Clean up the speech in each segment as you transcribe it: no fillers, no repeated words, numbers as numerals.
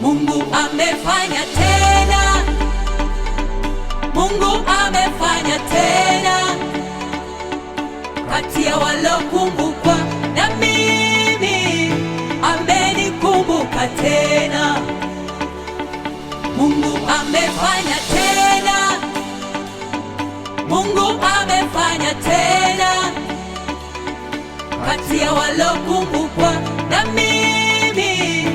Mungu amefanya tena, Mungu amefanya tena, kati ya walokumbukwa na mimi amenikumbuka tena. Mungu amefanya tena, Mungu amefanya tena, kati ya walokumbukwa na mimi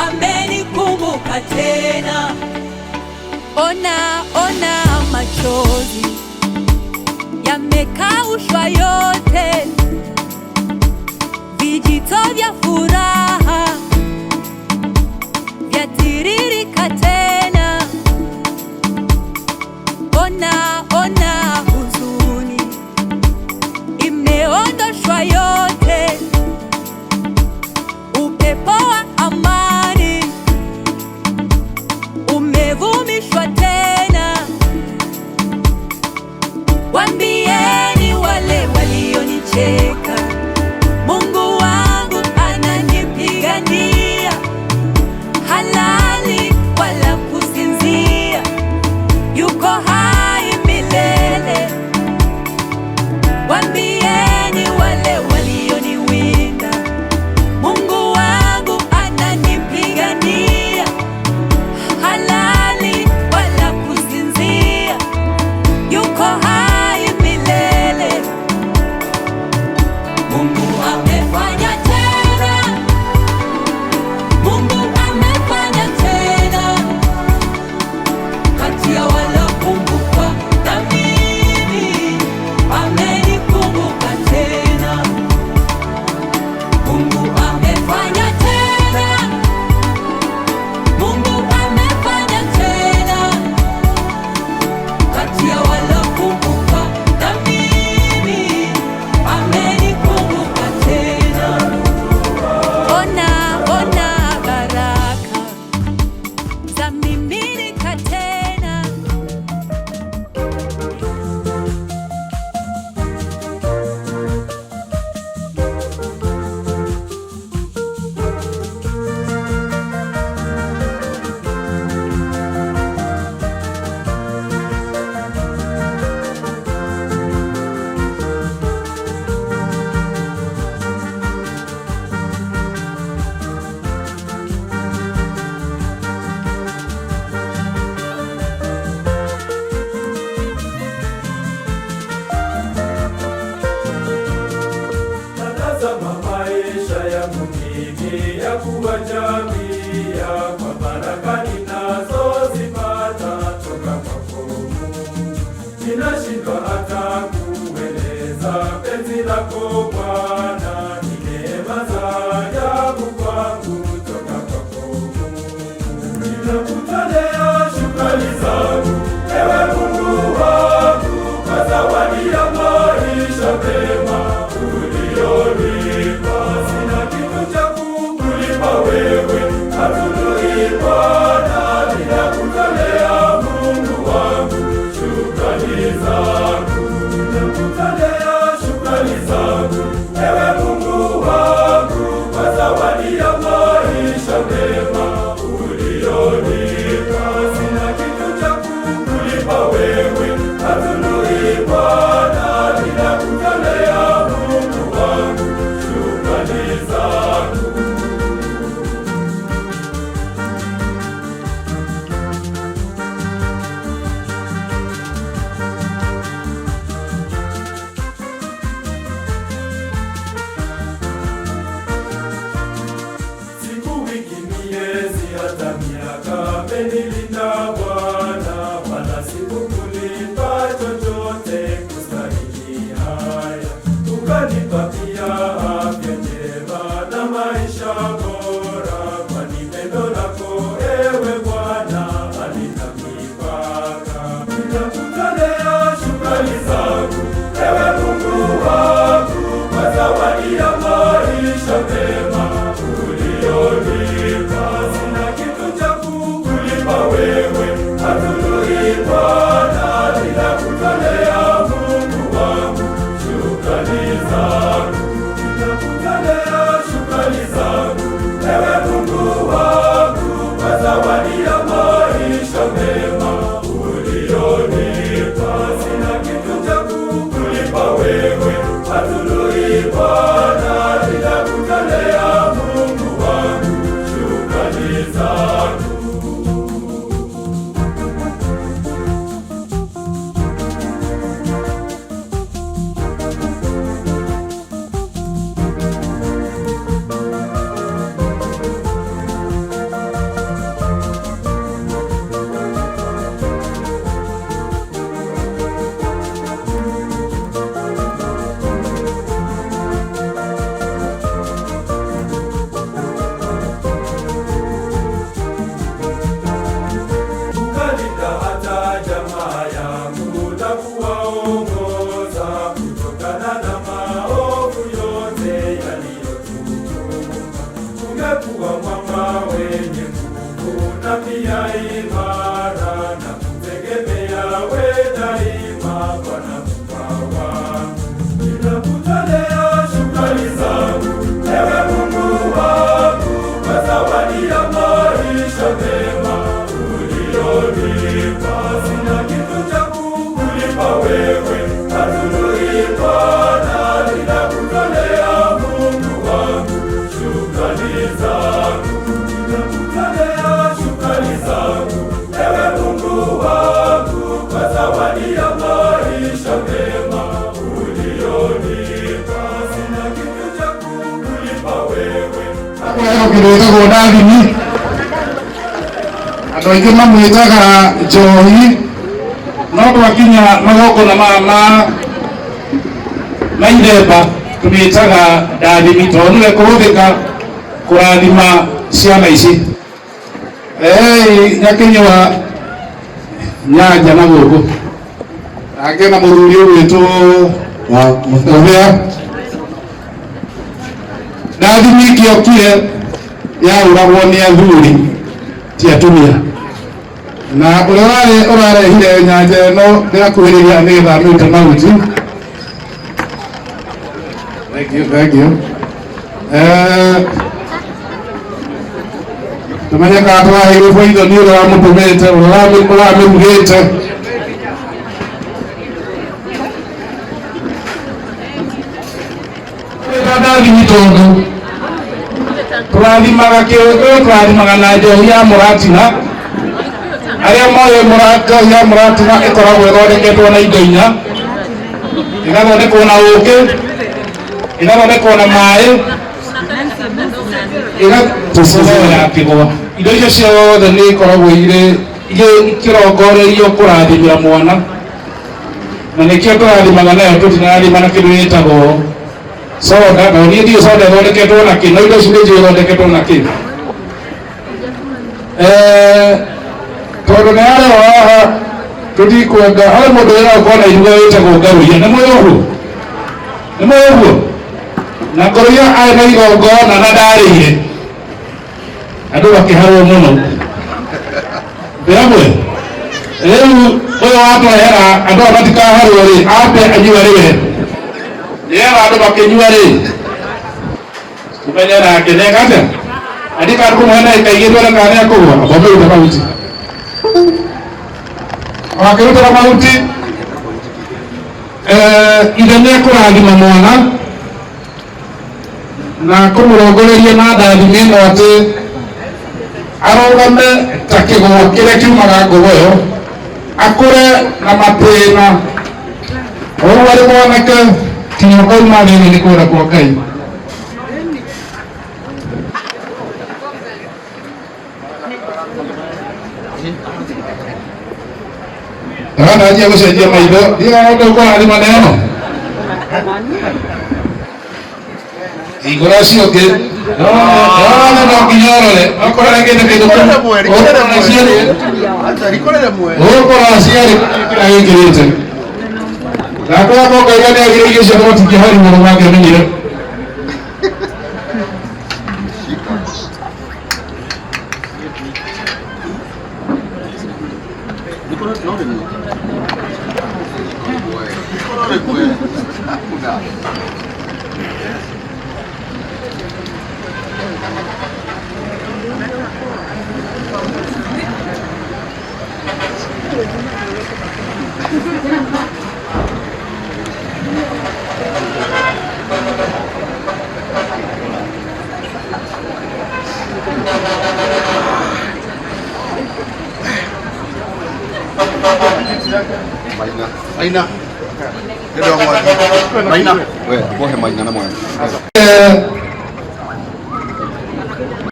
amenikumbuka tena. Ona, ona machozi yamekaushwa yote, vijito vya furaha vyatiririka tena. Ona, ona huzuni imeondoshwa yote, upepo wa amani umevumishwa tena. Waambieni wale walionicheka, Mungu wangu ananipigania, halali wala kusinzia, yuko hai milele. Waambieni wale walioniwinda, Mungu wangu ananipigania, halali wala kusinzia, yuko hai milele. Mungu amefanya tena, Mungu amefanya tena, kati ya walokumbukwa na mimi amenikumbuka tena. Mungu amefanya tena, Mungu amefanya tena, kati ya walokumbukwa na mimi amenikumbuka tena. Ona, ona baraka zamiminika tena. Natazama maisha yangu mimi ya kuwajamia kwa baraka ninazozipata toka kwako Mungu. Ninashindwa hata kueleza penzi lako Bwana, ni neema za ajabu kwangu toka kwako Mungu. Ninakutolea shukrani zangu, ewe Mungu wangu, kwa zawadi ya maisha mema ulionipa. Sina kitu cha kukulipa wewe, hatujui Bwana, ninakutolea Mungu wangu shukrani zangu. Ninakutolea shukrani zangu, ewe Mungu wangu, kwa zawadi ya maisha mema ulionipa. Sina kitu cha kukulipa wewe, hatujui Bwana, ninakutolea Mungu wangu shukrani zangu. Siku, wiki, miezi, hata miaka amenilinda Bwana, wala sikukulipa chochote kustahili haya. Ukanipa pia afya njema na maisha bora, kwani pendo lako ewe Bwana halina mipaka. Ninakutolea shukrani zangu, ewe Mungu wangu, kwa zawadi ya maisha mema ulionipa. Sina kitu cha kukulipa wewe, hatujui Bwana, ninakutolea Mungu wangu shukrani zangu. Ninakutolea shukrani zangu, ewe Mungu wangu, kwa zawadi Tabia imara na kutegemea we daima, Bwana Mungu wangu. Ninakutolea shukrani zangu, ewe Mungu wangu, kwa zawadi ya maisha mema ulionipa. Sina kitu cha kukulipa wewe, hatului Bwana, ninakutolea Mungu wangu shukrani zangu. Ninakutolea shukrani zangu, ewe Mungu wangu, kwa zawadi ya maisha mema ulionipa. Sina kitu cha kukulipa wewe. Kĩndũ gĩtagwo ndathimi, andũ aingĩ mamwĩtaga njohi, no twakinya magongona maya ma ithemba tũmĩtaga ndathimi tondũ nĩwe kũhũthĩka kũrathima ciana ici. Ei nyakinyua nyanja na gũkũ ake na mũthuri ũgwĩtwo Mũthia. Ndathimi kĩokire yauragwo nĩ athuri ti atumia, na ũrĩa warĩ ũrarehire nyanja ĩno ndĩrakuhĩrĩria nĩgetha amĩrute mahuti. Thank you, thank you. Tumenye kana twaheirwo boitho nĩ ũrĩa wamũtũmĩte, ũrĩa ũramĩrugĩte. Ndathimi tondũ tũrathimaga kĩũndũ, tũrathimaga na njohi ya mũratina. Arĩa moĩ njohi ya mũratina ĩkoragwo ĩthondeketwo na indo inya: ĩgathondekwo na ũkĩ, ĩgathondekwo na maĩ, ĩgathondekwo ya kĩgwa. Indo icio ciothe nĩ ikoragwo irĩ ikĩrongoreirio kũrathimĩra mwana, na nĩkĩo tũrathimaga nayo. Tũtinarathima na kĩndũ gĩtagwo soda, na niĩ ndiũ soda ĩthondeketwo na kĩ, no indo ici nĩ njũĩ ithondeketwo na kĩ. Tondũ nĩ arĩo haha tũtikwenda harĩ mũndũ wĩra gũkorwo na iruga wĩtagwo ngaruia. Nĩ mũĩ ũguo? Nĩ mũĩ ũguo? Na ngũrũia arĩ na igongona na ndarĩire, andũ makĩharwo mũno. Ndĩramwe rĩu ũyũ watũrehera andũ aya matikaharwo rĩ, ambe anyue rĩwe, nĩgetha andũ makĩnyua rĩ tumenye nake neka atĩa. Andika kũmũhe ndagĩka igĩrĩ tuone kana nĩekũgũa. Amba ũmĩrute mahuti. Wakĩrutĩra mahuti, ithe nĩekũrathima mwana na kũmũrongoreria na ndathimi ĩno atĩ arũgame ta kĩgwa kĩrĩa kiumaga ngogoyo, akũre na matĩna ũguo arĩ mwanake kinya ũkauma thĩinĩ nĩ kwenda kwa Ngai. Ndĩranjia gũcenjia maitho ndiga ũkũrathima neno hingũra ũcio ũngĩ no no nginya ũrore okorwo kĩndũ kĩndũ ũkũrora ciarĩ kĩrĩa gĩkĩrĩte ndakũra ngaiga nĩ agĩrĩire icio no matingĩhari mũno mangĩamenyire. Maina. Maina. Ndio mwana. Maina. We, wohe maina na mwana.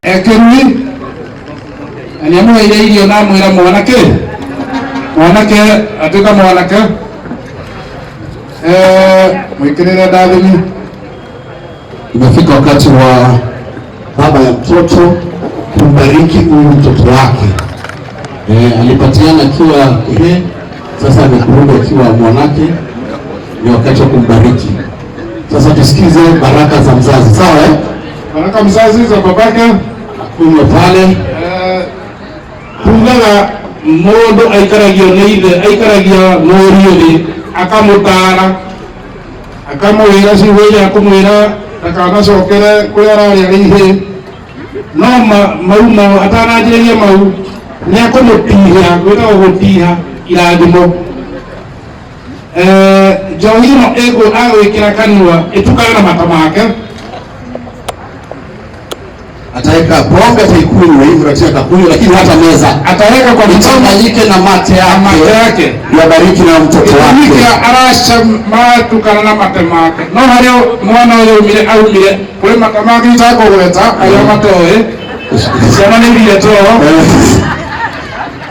Ekĩrui na nĩamũheire irio na amwĩra mwanake mwanake atuĩka mwanake, mwĩkĩrĩre ndathimi. Imefika wakati wa baba ya mtoto kumbariki huyu mtoto wake. Alipatiana akiwa ehe, sasa amekurudi akiwa mwanake, ni wakati wa kumbariki. Sasa tusikize baraka za mzazi, sawa eh? Baraka mzazi za babake Akunywe pale. Tugaga mundu aikaragio nĩ ithe, aikaragia mũriũ thĩ akamũtara, akamwĩra ciugo iria akũmwĩra ndakanacokere kũrĩa ararĩ arĩ ihĩĩ. No mau mau atananjĩrĩria mau nĩ akũmũtiha, gwĩtagwo gũtiha irathimo. Njohi ĩno agwĩkĩra kanua ĩtukane na mata make. Ataweka pombe ataikunywa hivyo atia kakunywa, lakini hata meza ataweka kwa mdomo ichanganyike na mate na mate yake, yake yabariki na mtoto gĩtũmi wake. kĩa araca matukana na mate make no harĩa mwana ũyũ aumire aumire kũrĩ mata make itakũgweta arĩa matoĩ ciana nĩ iria toro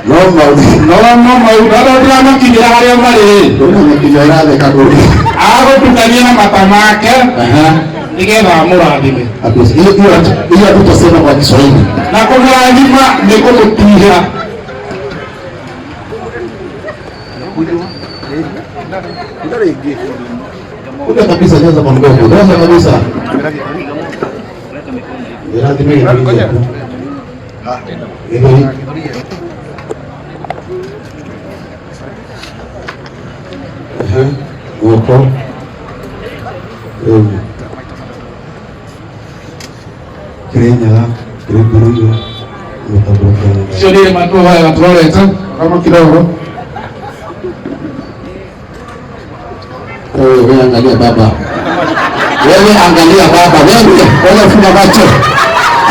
No maũndũ no no mau arĩa ndĩramakinyĩra harĩa marĩ makinya iratheka kũrĩ. agũtukania na mata make Aha. nĩgetha amũrathime. Kabisa. Hiyo hiyo hiyo hatutasema kwa Kiswahili. Na kũmũrathima nĩ kũmũtiha. Kuja kabisa, jaza kwa mdomo. Jaza kabisa. Irathime gĩthũri. Gĩthũri. Aha. Guoko. Kirinyaga, Kiringuruiyo, Gũtambũrũkia. Icio nĩ matuoya tũrorete kama kidogo. Wewe wewe angalia baba. Wewe angalia baba. Wewe wewe funga macho.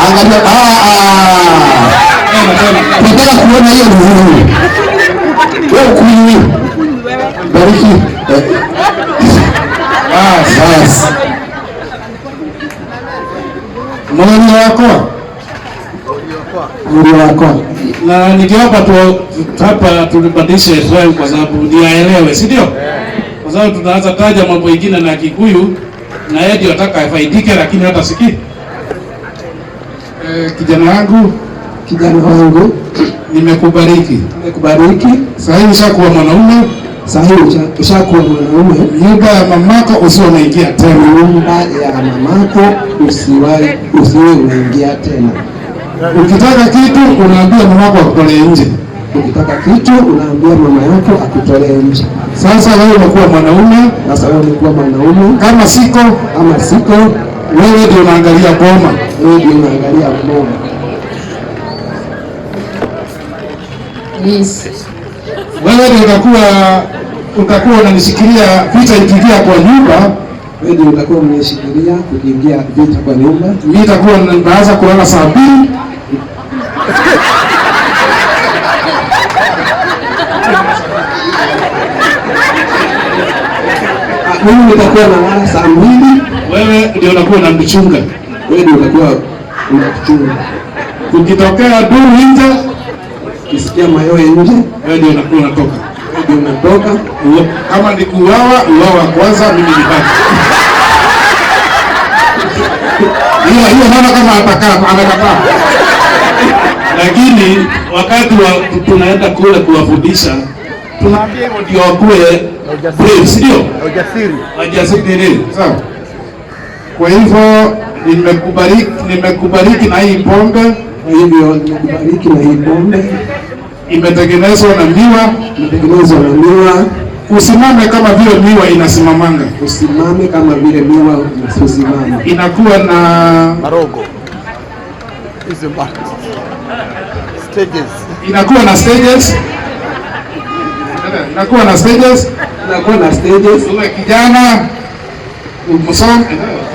Angalia ah ah. Tena tena. Nataka kuona hiyo vizuri. Wewe ukunywi. Bariki. Basi. Basi. Mũrori wakwa. Mwili wako. Na nikiomba tu hapa tulibadilishe swali kwa sababu niaelewe, si ndio? Kwa sababu tunaanza taja mambo ingine na Kikuyu na yeye ndio ataka afaidike, lakini hata sikii. Kijana wangu, Kijana wangu, nimekubariki. nimekubariki. Sasa hivi ushakuwa mwanaume, Sasa hivi ushakuwa mwanaume. nyumba ya mamako usio unaingia tena. Nyumba ya mamako usiwe unaingia tena. Ukitaka kitu unaambia mamako akutolee nje. Ukitaka kitu unaambia mama yako akutolee nje. Sasa wewe umekuwa mwanaume, Sasa wewe umekuwa mwanaume, kama siko ama siko, wewe ndio unaangalia boma. wewe ndio unaangalia boma. Yes. Wewe ndio utakuwa unanishikilia vita ikiingia kwa nyumba, Wewe ndio utakuwa unanishikilia kukiingia vita kwa nyumba. mimi nitakuwa naanza kulala saa 2. Mimi nitakuwa nalala saa 2, Wewe ndio unakuwa unamchunga. wewe ndio utakuwa unachunga. Ukitokea duru nje, Ukisikia mayowe nje, wewe ndio unakuwa unatoka. wewe ndio unatoka. Kama ni kuuawa, uawa kwanza, mimi nibaki. Hiyo hiyo naona kama atakaa amekataa. Lakini wakati wa tunaenda kule kuwafundisha, tunaambia hivyo ndio wakuwe brave, si ndio? Ujasiri. Wajasiri nini? Sawa. Kwa hivyo nimekubariki na hii pombe Kwa hivyo nimekubariki na hii pombe imetengenezwa na miwa. imetengenezwa na miwa. Usimame kama vile miwa inasimamanga, Usimame kama vile miwa usimame. inakuwa na Marogo. Hizo mbali. Stages. inakuwa na stages, inakuwa na stages. Inakuwa na stages. Uwe kijana usome,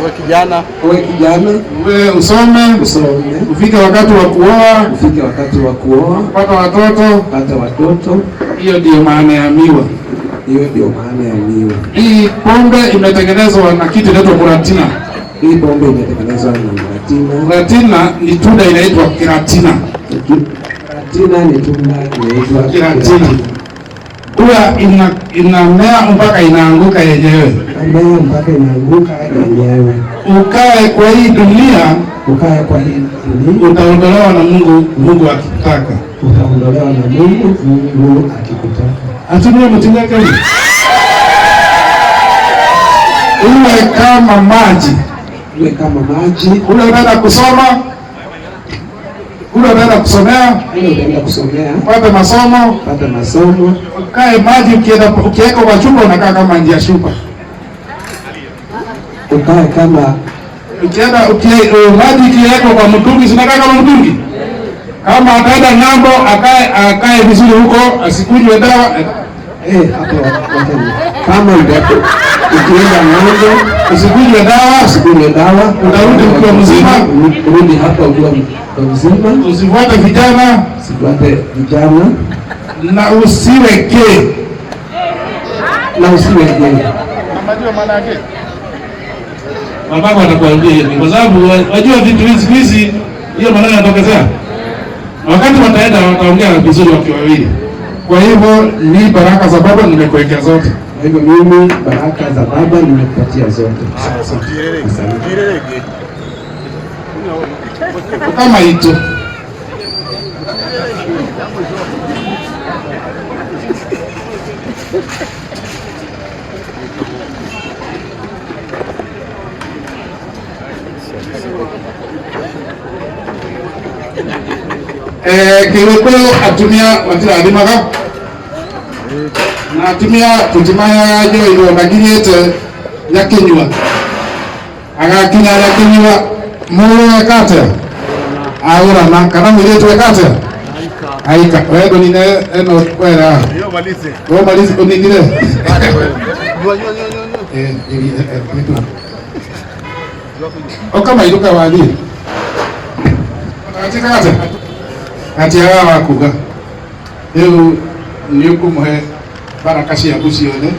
Uwe kijana. Uwe kijana uwe usome, usome, ufike wakati wa kuoa, ufike wakati wa kuoa, kupata watoto. pata watoto. Hiyo ndiyo maana ya miwa. Hiyo ndio maana ya miwa. Hii pombe imetengenezwa na kitu inaitwa muratina. Hii pombe imetengenezwa na mratina. Muratina ni tunda inaitwa kiratina. Mratina ni tunda inaitwa Kiratina huwa inamea mpaka inaanguka yenyewe. Inamea mpaka inaanguka yenyewe. Ukae kwa hii dunia, Ukae kwa hii dunia, utaondolewa na Mungu, Mungu akitaka. utaondolewa na Mungu, Mungu akikutaka. Atumie mtinga kama uwe kama maji, Uwe kama maji, ule unaenda kusoma, ule unaenda utaenda kusomea, Ule utaenda kusomea, upate masomo, pata masomo, ukae maji ukienda ukiweka kwa chupa unakaa kama njia shupa. Ukae kama Ukienda maji ikiwekwa kwa mtungi zinakaa kama mtungi. Kama ataenda ng'ambo akae vizuri huko, asikunywe dawa. Hapo kama ukienda ng'ambo usikunywe dawa, usikunywe dawa, utarudi ukiwa mzima, urudi hapa ukiwa mzima, usifuate vijana, usifuate vijana na usiwe gay, na usiwe gay. Unajua maana yake? Babako atakuambia hivi kwa sababu wajua vitu hizi hizi hiyo maneno yanatokezea. Wakati wataenda wataongea vizuri wakiwa wawili. Kwa hivyo ni baraka za baba nimekuwekea zote. Kwa hivyo mimi baraka za baba nimekupatia zote. Kama hicho. Gĩgĩkũyũ atumia matirathimaga na atumia tutimayaga njohi ndakinyĩte nyakinyua agakinya nyakinyua mũrũ eka atĩa agũrana kana mũirĩtu eka atĩa aika we ndũnine ĩno wera we malize ũninire ũkamairũka wathiĩ katika atĩa atiaga wa kuga riu ni ukumuhe baraka ciaku ciothe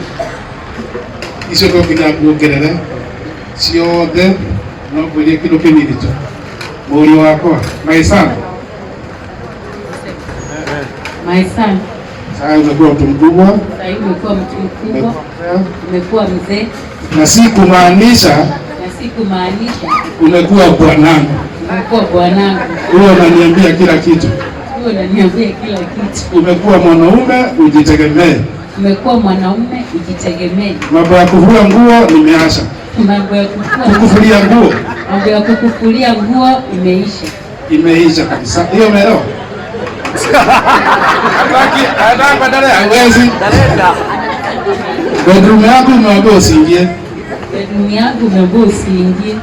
icio no nginya nguongerere ciothe no ngwirie kindu kinini tu mũriũ wakwa my son. My son. Sasa umekuwa mtu mkubwa. Sasa umekuwa mtu mkubwa. Umekuwa mzee. Na si kumaanisha. Na si kumaanisha. Umekuwa bwanangu. Umekuwa bwanangu. Wewe unaniambia kila kitu. Wewe unaniambia kila kitu. Umekuwa mwanaume ujitegemee. Umekuwa mwanaume ujitegemee. Mambo ya kufua nguo nimeacha. Mambo ya kufua. Kukufulia nguo. Mambo ya kukufulia nguo imeisha. Imeisha kabisa. Hiyo umeelewa? Hataki, hataki badala ya hawezi. Bedroom yako umeambiwa usiingie. Bedroom yangu umeambiwa usiingie.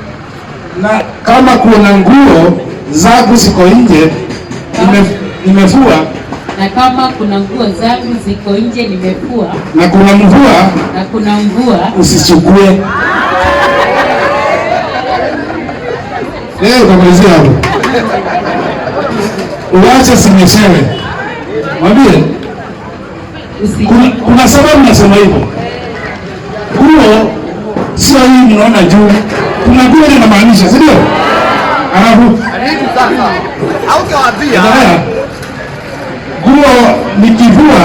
Na kama kuna nguo zangu ziko nje nimefua. Na kama kuna nguo zangu ziko nje nimefua. Na kuna mvua. Na kuna mvua. Usichukue. Leo utamalizia hapo. Uache sinyeshewe. Mwambie. Kuna sababu nasema hivyo. Nguo sio hii mnaona juu. Kuna nguo inamaanisha, si ndio? Alafu nguo nikivua,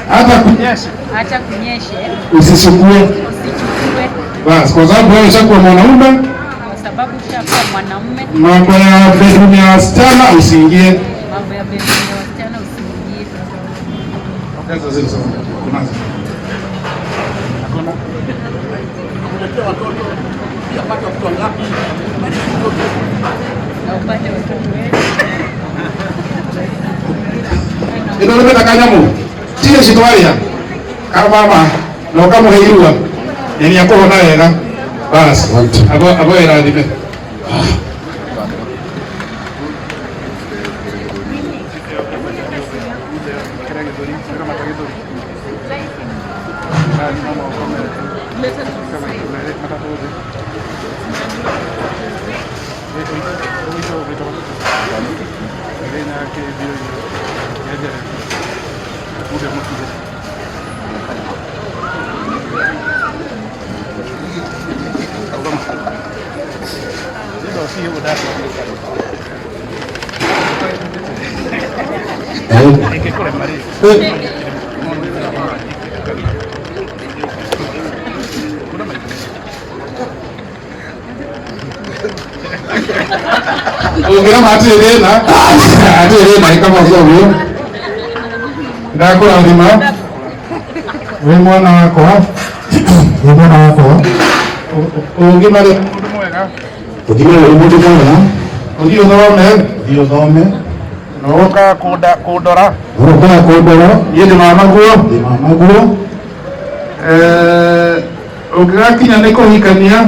hata kunyeshe, hata kunyeshe, usichukue. Usichukue. Bas, kwa sababu wewe ushakuwa mwanaume, kwa sababu ushakuwa mwanaume, mambo ya bedroom ya wasichana usiingie. Mambo ya bedroom ya wasichana usiingie. Ongeza zile sasa. Kunazo. Hakuna. Na upate watoto wetu. Ino kanyamu. Tiye shitwaria. Kama mama na ukamuhe irua. Na ni akohona wega. Bas. Abo irathime. Ungira atirĩ na atirĩ na kama ũguo ndakũrathima wĩ mwana wakwa wĩ mwana wakwa ũngĩmare mũndũ mwega Ũngĩmare wĩ mũndũ mwega Ũthiĩ ũthome. Ũthiĩ ũthome. Na ũkaga kũndora. Ũkaga kũndora. Niĩ ndĩ mamaguo. Ndĩ mamaguo. Ũngĩgakinya nĩ kũhikania.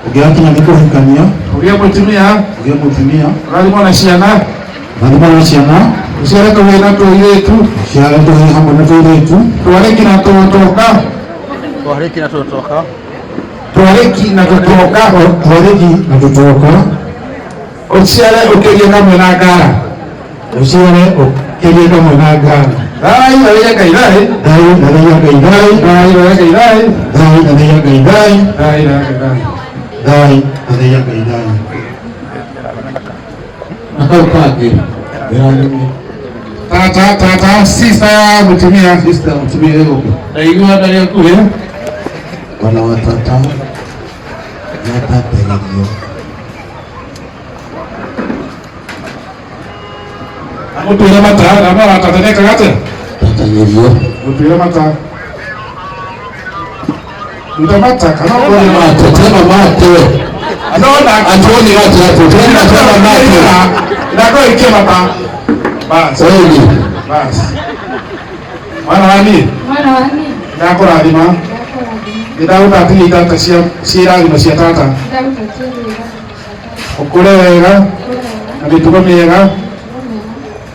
Ũngĩgakinya nĩ kũhikania. Ũgĩe mũtumia. Ũgĩe mũtumia. Ũrathimwo na ciana. Ũrathimwo na ciana. Ũciare tũhĩĩ na tũirĩtu. Ũciare tũhĩĩ hamwe na tũirĩtu. Twarĩki na tũtoka. Twarĩki na tũtoka. Twarĩki na tũtoka. Twarĩki na tũtoka. Ũciare ũkĩrie kamwe na ngara. Ũciare ũkĩrie kamwe na ngara. Thai na Ngai thai. Thai na Ngai thai. Thai na Ngai thai. Thai na Ngai thai. Thai na Ngai thai. Thai na Ngai thai. Na kau kangĩ. Tata tata sister ya mũtumia. Sister mũtumia ĩgũkũ. Ndaigua ndarĩ hakuhĩ. Bwana wa tata nĩatategerio. Mũtuĩre mata na mara tata nĩekaga atĩa? Tategerio. Mũtuĩre mata. Ruta mata kana ũkorwo Mate, tema mate. Nona Atuoni watu hapo. Tema tema mate. Ndako ikie mata. Bas. Kweli. Bas. Mwana wani? Mwana wani? Ndakũrathima. Nĩndagũtatĩria itata cia irathimo cia tata. Ũkũre wega na mĩtugo mĩega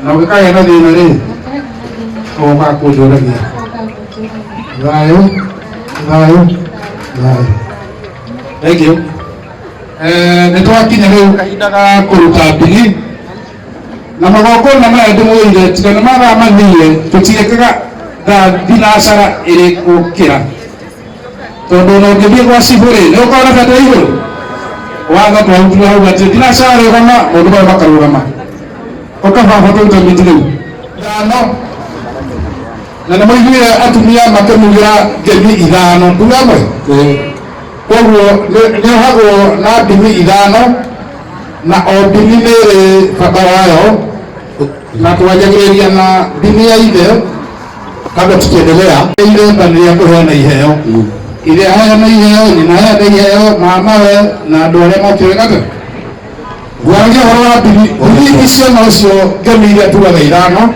na ũngĩkagĩa na thĩna rĩ ũgoka kũnjũragia. Thayũ, thayũ, thayũ. Thank you. Nĩ twakinya rĩu kahinda ga kũruta mbigi na magongona maya ndĩmwĩrire tiga nĩ mathaa mathire tũtiĩkaga thaa thinacara ĩrĩ gũkĩra tondũ ona ũngĩthiĩ gwa cibũ rĩ nĩ ũkorwo na bendera igũrũ watho twarutire hau atĩ thinacara rũgama maũndũ maya makarũgama ũkababa tũrute mĩtĩ rĩu ithano na nĩ mũiguire atumia makĩmugĩra ngemi ithano nduga ĩmwe koguo nĩ ohagwo na ndimi ithano na o ndimi nĩ ĩrĩ bata wayo na twanjagĩrĩria na ndimi ya ithe. Kabla tukiendelea, Ithe nĩ rĩa kũheana iheo ithe aheana iheo nyina aheana iheo mamawe na andũ arĩa mokire gate ngwaragia ũhoro wa ndimi ndimi icio nocio ngemi iria tugaga ithano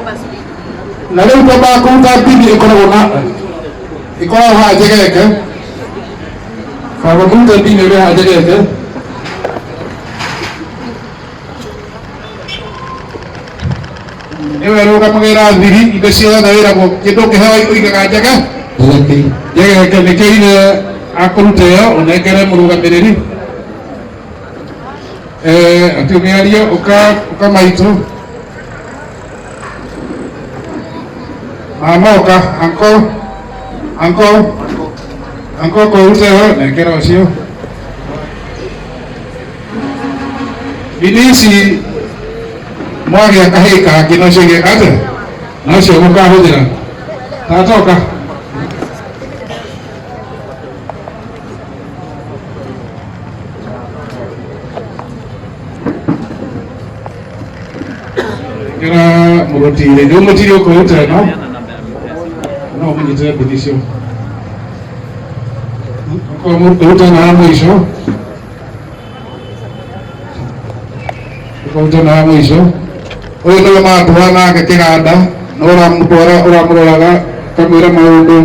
na rĩu twambaga kũruta ndimi ĩkoragwo na ĩkoragwo haha njegeke baba kũruta ndimi ĩrĩa haha njegeke nĩwe rũgamagĩrĩra thiri indo ciothe wĩragwo kĩndũ ũngĩheo ũigaga njege njegeke nĩkĩo ithe akũruta ĩyo ũnengere mũrũgamĩrĩri atiu mĩario ũka maitũ mama ũka anko anko anko kũruta ĩyo nengera ũcio bini ici mwagĩa kahĩĩ kangĩ nocio gĩka atĩa nocio mũkahũthĩra tata ũka ngera mũrutire rĩu mũtiri ũkũruta ĩno no ũmũnyitĩre mbini icio okorwo mũkũruta ĩno ya mũico ũkũruta ĩno ya mũico ũyũ nĩwe matwara nake kĩganda na ũramũtwara ũramũroraga ũkamwĩra maũndũ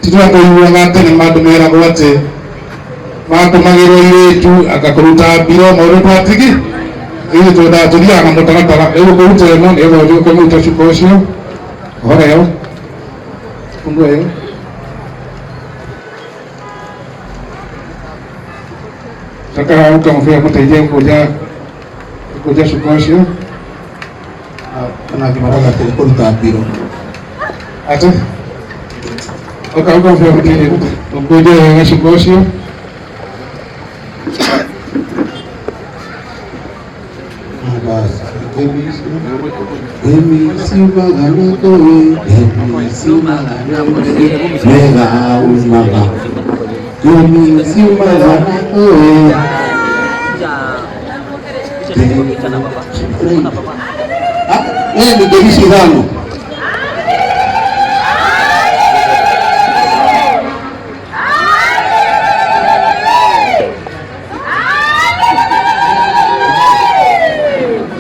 ti tũrĩa tene mandũ meragwo atĩ matũmagĩrwo irĩtu agakũruta mbiro maũndũ twatigi ithuĩ twendaga tũthiaga na mũtaratara rĩu ũkũruta ĩno nĩgetha ũthiĩ ũkamũruta cuka ũcio ũhoro ĩyo fungua ĩyo Saka ukamwambia mũteithie gũkũnja cuka ũcio kana ngĩmaraga atĩ kũruta mbiro atĩ ũkamwambia mũteithie gũkũnja wega cuka ũcio Ni ngemi ithano.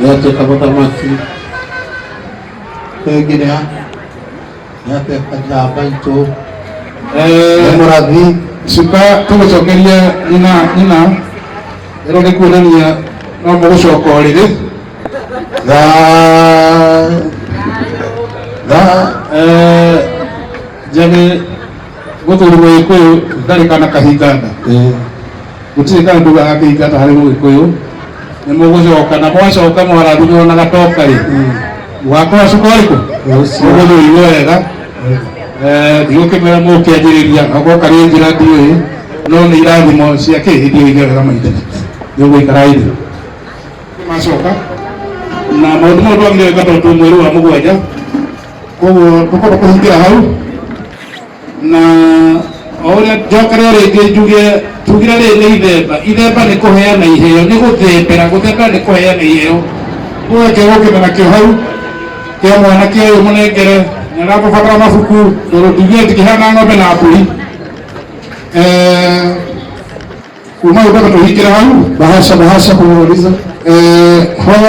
Nĩatuĩka mũthamaki. Wengine nĩatuĩka njamba itũ. Nĩ mũrathi. Cuka tũgũcokeria nyina nyina ĩno nĩ kuonania no mũgũcoka ũrĩrĩ. Njagĩ mũthuri mũgĩkũyũ ndarĩ kana kahinganda. Gũtirĩ kaũndũ gakĩhinganda harĩ mũgĩkũyũ. Nĩ mũgũcoka na mwacoka mwarathimwo na gatoka rĩ, mũgakorwo cuka ũrĩkũ? Mũgũthũirwo wega. Ndigũkĩmwĩra mũkĩanjĩrĩria okorwo karĩ njĩra ndiũĩ, no nĩ irathimo cia kĩ hĩndĩ ĩyo igerera maitho nĩ ũgũikara thĩ macoka na maũndũ mau twagĩrĩire gwĩka tondũ twĩ mweri wa mũgwanja, koguo tũkorwo kũhingĩra hau na o ũrĩa njokere rĩngĩ njuge tugire rĩrĩ nĩ ithemba. Ithemba nĩ kũheana iheo, nĩ gũthembera. Gũthembera nĩ kũheana iheo. Ũgeke gũkĩme nakĩo hau kĩa mwanake ũyũ mũnengere nĩ arakũbatara mabuku tondũ tugire tikĩheana ng'ombe na mbũri. Kuma gũtoka tũhingĩre hau. Bahasha, bahasha kumuuliza. Hoe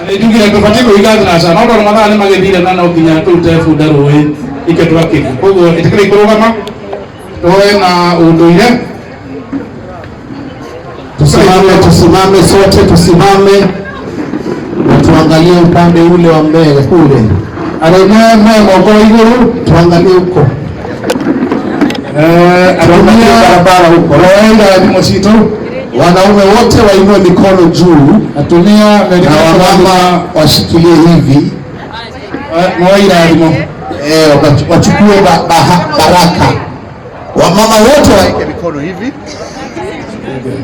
nĩ njugire tũbatiĩ kũhinga thinaca, no tondũ mathaa nĩ magĩthire na no nginya tũrute bunda rũĩ ikĩo twakĩria, koguo ĩtĩkĩrĩ kũrũgama tũhoe na ũndũire. Tusimame, tusimame sote, tusimame na tuangalie upande ule wa mbele kule. Arũme me moko igũrũ, tuangalie huko. Atumia barabara huko. Roe irathimo citũ. Wanaume wote wainue mikono juu, atumia na wamama washikilie hivi. Moe irathimo. Wachukue baraka. Wamama wote waeke mikono hivi.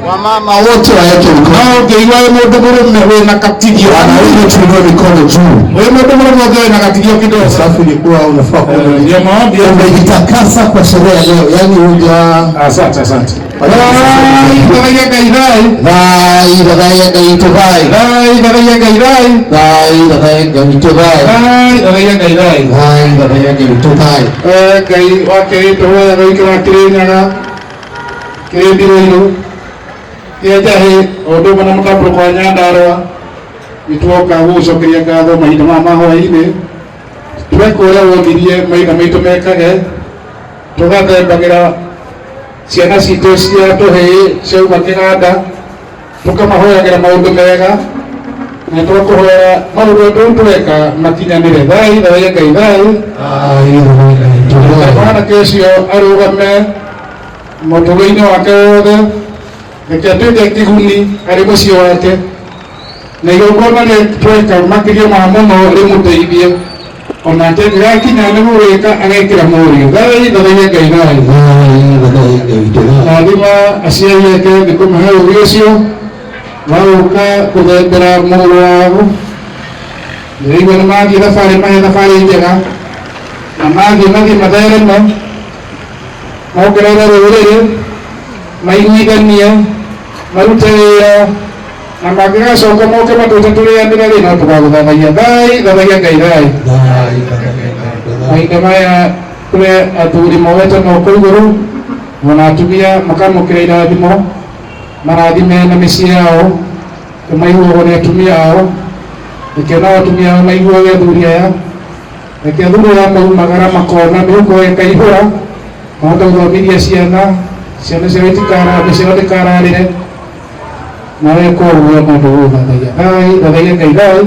Wamama wote waeke mikono. No ũngĩigua wĩ mũndũ mũrũme wĩna katigio. Wanaume tuinue mikono juu. Wĩ mũndũ mũrũme ũngĩ wĩna katigio kidogo. Safi ilikuwa unafaa kuwa Ndio maombi. umejitakasa kwa sherehe ya leo. Yaani huja. Asante, asante. Thai, thathaia Ngai thai. Thai, thathaia Ngai itũ thai. Thai, thathaia Ngai thai. Thai, thathaia Ngai itũ thai. Thai, thathaia Ngai thai. Thai, thathaia Ngai itũ thai. Ngai wa Kĩrĩndũ wega gũikara Kĩrĩnyaga, Kĩrĩmbirũirũ, kĩa Njahĩ, o ũndũ ũmwe na mũtambũrũko wa Nyandarũa, nĩtuoka gũgũcokeria ngatho mahinda maya ma hwaĩ-inĩ. Tweka ũrĩa wonirie maithe maitũ mekage, tũgathembagĩra ciana citũ cia tũhĩĩ ciauma kĩganda, tũkamahoyagĩra maũndũ mega, na tũgakũhoya maũndũ rĩu tweka makinyanĩre. Thai, thathaia Ngai thai. Mwanake ũcio arũgame mũtũrĩre-inĩ wake wothe, reke atuĩke kĩguni harĩ mũciĩ wake, na igongona rĩa tweka makĩria ma mũno rĩmũteithie onake gĩgakinya nĩ gũgĩka agekĩra mũriũ. Thai, thathaia Ngai thai. Rathima aciari ake nĩ kũmahe ũũgĩ ũcio wa gũka gũthembera mũrũ wao. Ndĩraigua nĩ mathiĩ thabarĩ, mahe thabarĩ njega, na mathiĩ mathiĩ mathereme, mongerere rũrĩrĩ, maiguithanie, marute wĩra, na mangĩgacoka moke matwĩte tũrĩanĩre rĩ, no tũgagũthathaia. Thai, thathaia Ngai thai. Mahinda maya kũrĩ athuri moete moko igũrũ, ona atumia makamũkĩra irathimo, marathime na mĩciĩ yao, tũmaiguagwo nĩ atumia ao, reke nao atumia ao maiguage athuri aya, reke athuri aya maumagara makona mĩhuko ĩkaihũra, mahote gũthomithia ciana, ciana ciao mĩciĩ yao ndĩkararĩre, na weka ũguo no tũgũthathaia. Thai, thathaia Ngai thai.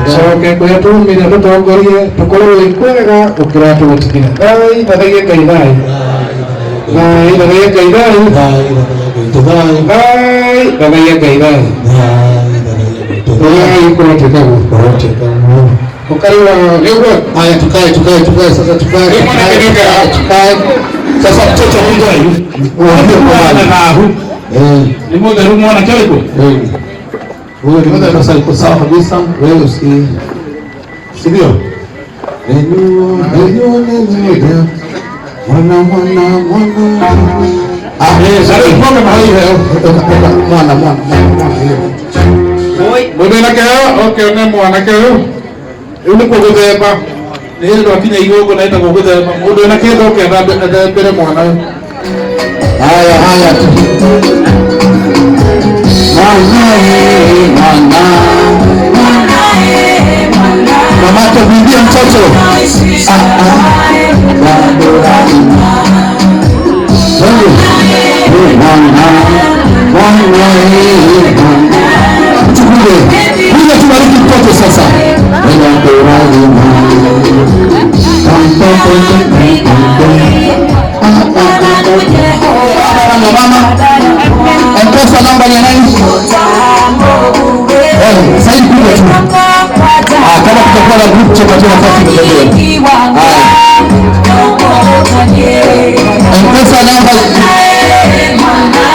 Coke kũrĩa tumire tũtongorie, tũkorwo wĩ kwega gũkĩra tũgũtigĩra. Thai, thathaia Ngai thai. Thai, thathaia Ngai thai. Thai, thathaia Ngai thai. Thai, kũroteka guo. Ũkariwa nĩguo. Haya, tukae, tukae, tukae sasa, tukae, tukae, tukae. Sasa mtoto huyu Mwana nahu. Ni mũtheru mwanake ũrĩkũ? Huyo ni mtu sasa yuko sawa kabisa. Wewe usi, si ndio? Enyu, enyu, enyu, mwana, mwana, mwana. Sasa mwana mahali leo. Mwana, mwana, mwana, mwana. Mũndũ wĩna kĩheo, oke one mwanake ũyũ. Rĩu nĩkuo gũthemba. Nĩ hĩndĩ twakinya igongona ĩtagwo gũthemba. Mũndũ wĩna kĩndũ oke athembere mwana ũyũ. Haya, haya. Tukuje. Kuja tubariki mtoto sasa. Baba na mama. M-Pesa namba ni ya nani? Eh, sasa hivi kuja tu. Ah, kama kutakuwa na group chat tutapewa nafasi mbele. Haya. M-Pesa namba.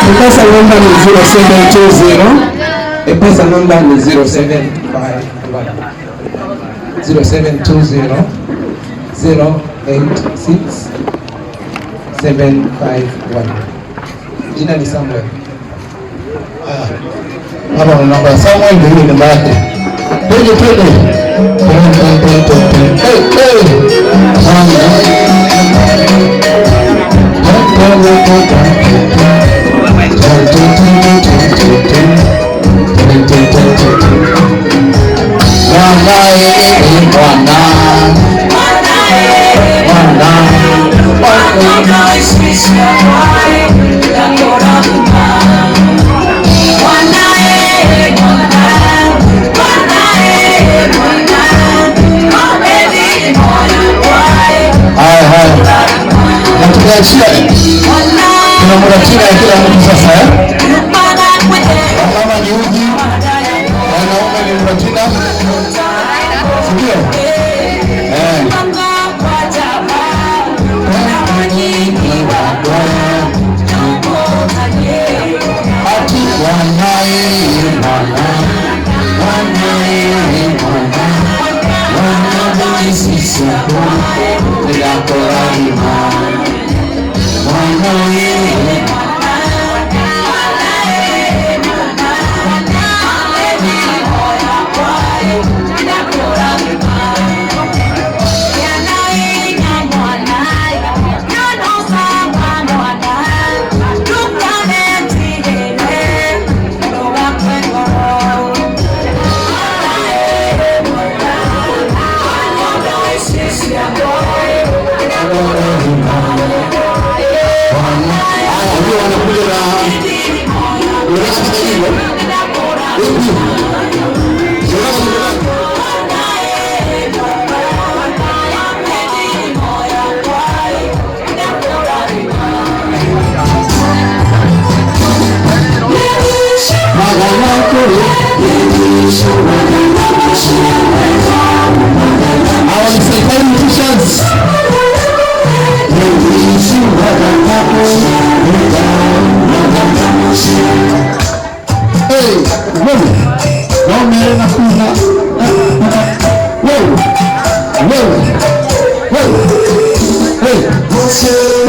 M-Pesa namba ni 0720. M-Pesa namba ni 0751 0720 086 751. Jina ni Samuel. Hapa kuna namba ya Samuel, ndio ile namba yake. Twende twende. Hey, hey. Mwanae, mwana. Mwana. Haya haya. Na tukiachia kuna muratina ya kila mtu sasa eh? Mama ni uji, wanaume ni muratina. Si ndio? Eh. Ati wanae mwana, wanae mwana, wanae sisi kwa wanae. Haya, wanakuja na unataka kupiga nyimbo? Ipi? Unataka kupiga? Our security teachers. Hey, wewe. Wewe na kuna. Wewe. Wewe. Wewe. Hey.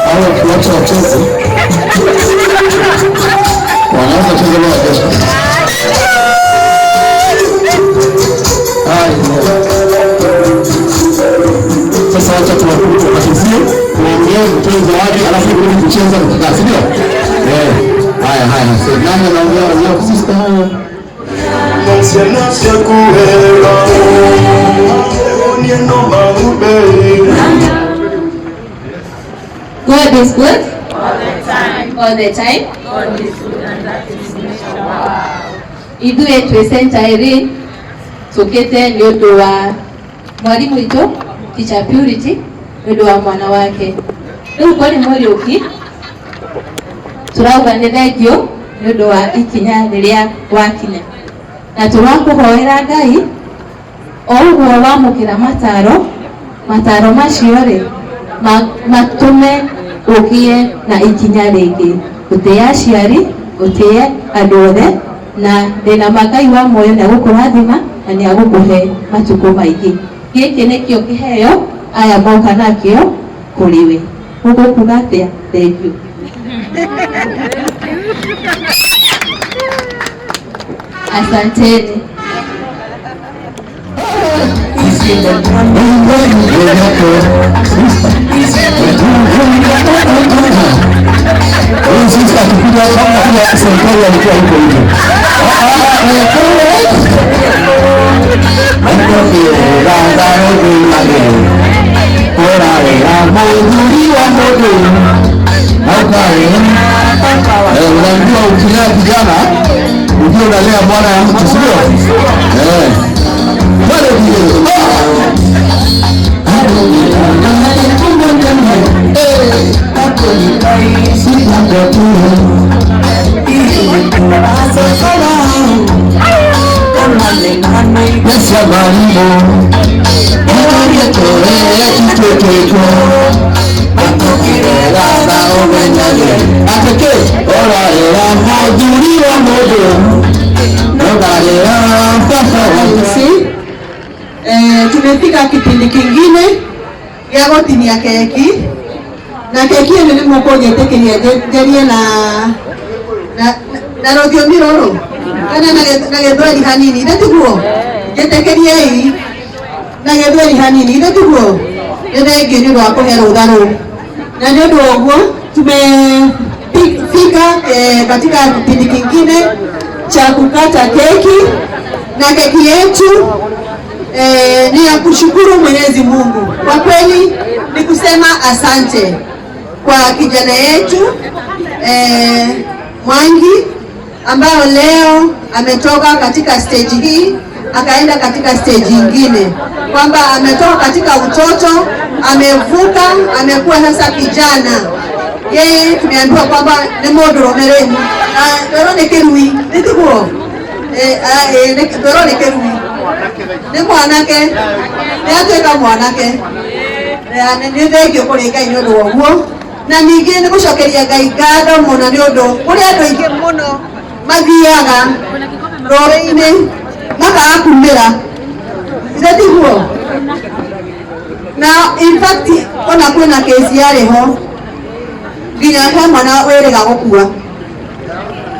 Hao watu wacheze. Wanaweza kucheza leo kesho. Haya. Sasa wacha tuwapatizie, tuongee, tutoe zawadi alafu turudi kucheza na kukaa, si ndio? Eh. Haya haya. Sasa nani anaongea leo sister? God is good all the time. All the time. God is good and that is nature. Ithuĩ twĩ Saint Irene tũkĩte nĩ ũndũ wa mwarimu witũ Teacher Purity nĩ ũndũ wa mwana wake. Rĩu kwani Mũriũki tũrauga nĩ thengiũ nĩ ũndũ wa ikinya rĩrĩa wakinya, na tũrakũhoera Ngai o ũguo wamũkĩra mataro, mataro macio rĩ matũme ũgĩe na ikinya rĩngĩ, ũtĩe aciari, ũtĩe andũ othe, na ndĩna ma Ngai wa muoyo nĩ agũkũrathima na nĩ agũkũhe matukũ maingĩ. Gĩkĩ nĩkĩo kĩheo aya moka nakĩo kũrĩ we. Ũgũkuga atĩa? Thengiũ. Asanteni. Unajua ukilea kijana ujue unalea bwana ya mtu, sio? Pale ndio. Tumefika kipindi kingine gĩa gũtinia keki, na keki ĩno nĩ mũkũnjĩtĩkĩria njarie na rũthiomi rũrũ kana na gĩthweri hanini, ithe tiguo? Njĩtĩkĩriei na gĩthweri hanini, ithe tiguo? Nĩ thengiũ nĩ ũndũ wa kũhe rũtha rũu, na nĩ ũndũ wa ũguo tumefika katika kipindi kingine cha kukata keki, na keki yetu ni ya kushukuru Mwenyezi Mungu. Kwa kweli ni kusema asante kwa kijana yetu Mwangi ambayo leo ametoka katika stage hii akaenda katika stage nyingine, kwamba ametoka katika utoto, amevuka, amekuwa sasa kijana. Yeye tumeambiwa kwamba ni mũndũrũme rĩu, na nĩ kĩrui, nĩ tiguo? Ndoro nĩ kĩrui, nĩ mwanake, nĩ atuĩka mwanake. Nĩ thengiũ kũrĩ Ngai nĩ ũndũ wa ũguo, na ningĩ nĩ gũcokeria Ngai ngatho mũno nĩ ũndũ kũrĩ andũ aingĩ mũno mathiaga rũĩ-inĩ makaga kumĩra, ithe tiguo? Na in fact ona kwĩna kesi yarĩ ho nginya he mwana wĩrĩga gũkua,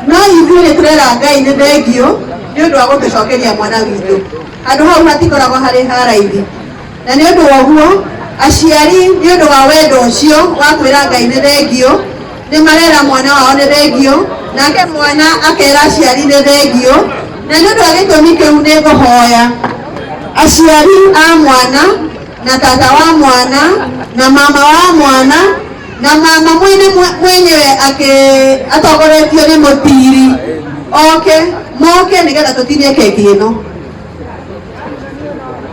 no ithuĩ nĩ tũrera Ngai nĩ thengiũ nĩ ũndũ wa gũtũcokeria mwana witũ. Handũ hau hatikoragwo harĩ ha raithi, na nĩ ũndũ wa ũguo aciari nĩ ũndũ wa wendo ũcio wa kwĩra Ngai nĩ thengiũ, nĩ marera mwana wao nĩ thengiũ, nake mwana akera aciari nĩ thengiũ, na nĩ ũndũ wa gĩtũmi kĩu nĩ ngũhoya aciari a mwana na tata wa mwana na mama wa mwana na mama mwene mwenyewe atongoretio nĩ mũtiri oke moke nĩgetha tũtinie keki ĩno.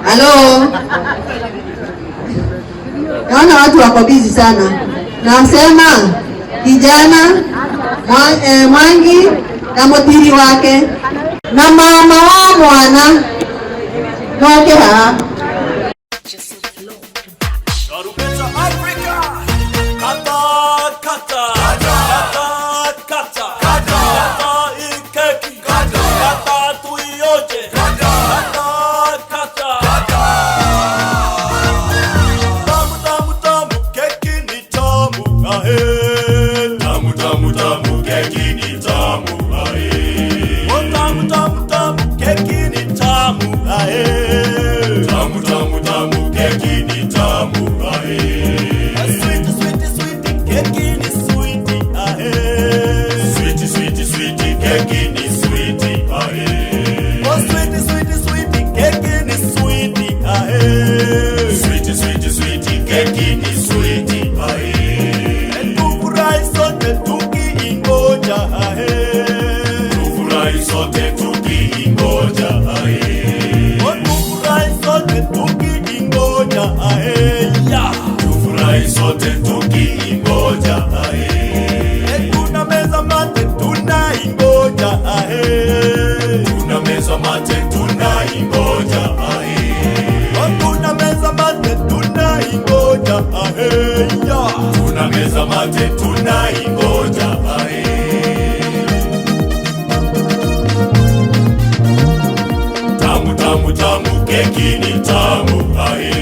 Halo, naona watu wako busy sana. Nasema kijana Mwangi na mũtiri wake na mama wa mwana moke haha. Sweet, sweet, sweet, keki ni sweet. mate tunaingoja ae. Tamu tamu tamu, keki ni tamu ae.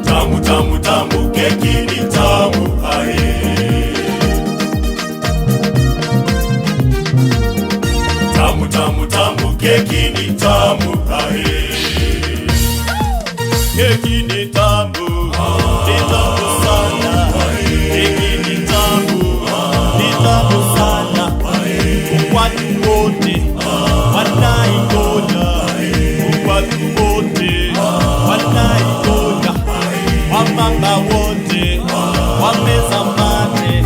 Tamu tamu tamu, keki ni tamu ae. Tamu tamu tamu, keki ni tamu ae. Keki ni tamu, ni tamu sana. Keki ni tamu, ni tamu sana. Watu wote wanaingoja, watu wote wanaingoja, wamama wote wameza mate,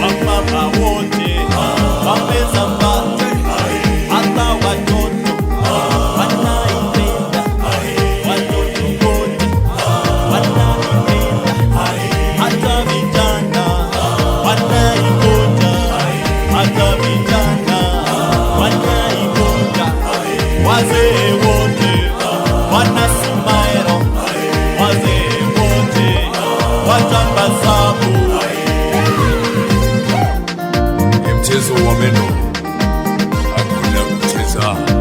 wamama wote wameza mate, hata watoto wanaipenda, watoto wote wanaipenda, hata vijana wanaingoja, hata vijana wanaingoja, wazee wote wanasimaero, wazee wote watabasamu. Ni mchezo wa meno, hakuna kucheza.